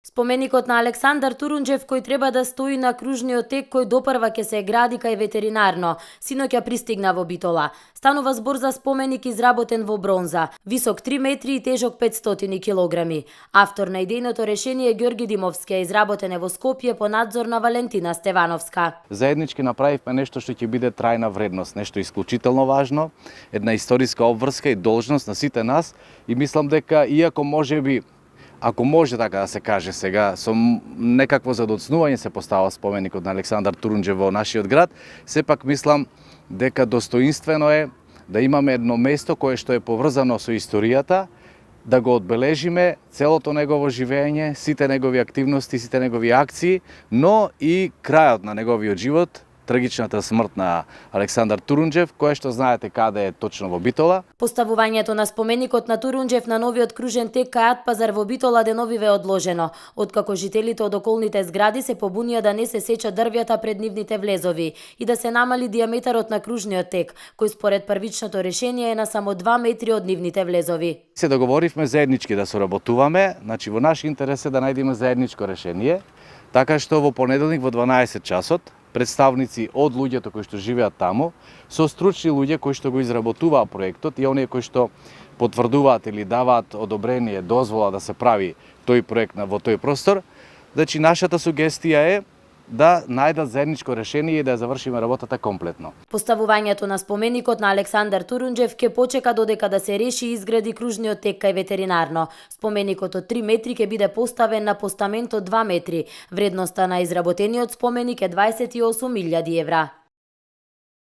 Споменикот на Александар Турунџев, кој треба да стои на кружниот тек кој допрва ќе се гради кај ветеринарно, синоќа пристигна во Битола. Станува збор за споменик изработен во бронза, висок 3 метри и тежок 500 килограми. Автор на идејното решение е Ѓорги Димовски, изработен е во Скопје по надзор на Валентина Стевановска. Заеднички направивме нешто што ќе биде трајна вредност, нешто исклучително важно, една историска обврска и должност на сите нас и мислам дека иако можеби ако може така да се каже сега, со некакво задоцнување се постава споменикот на Александар Турунџев во нашиот град, сепак мислам дека достоинствено е да имаме едно место кое што е поврзано со историјата, да го одбележиме целото негово живење, сите негови активности, сите негови акции, но и крајот на неговиот живот, трагичната смрт на Александар Турунџев, која што знаете каде е точно во Битола. Поставувањето на споменикот на Турунџев на новиот кружен тек кај Ат Пазар во Битола деновиве е одложено, откако жителите од околните згради се побунија да не се сечат дрвјата пред нивните влезови и да се намали диаметарот на кружниот тек, кој според првичното решение е на само 2 метри од нивните влезови. Се договоривме заеднички да соработуваме, значи во наш интерес е да најдеме заедничко решение, така што во понеделник во 12 часот представници од луѓето кои што живеат таму, со стручни луѓе кои што го изработуваа проектот и оние кои што потврдуваат или даваат одобрение, дозвола да се прави тој проект во тој простор, значи нашата сугестија е да најдат заедничко решение и да ја завршиме работата комплетно. Поставувањето на споменикот на Александар Турунџев ќе почека додека да се реши и изгради кружниот тек кај ветеринарно. Споменикот од 3 метри ќе биде поставен на постамент од 2 метри. Вредноста на изработениот споменик е 28.000 евра.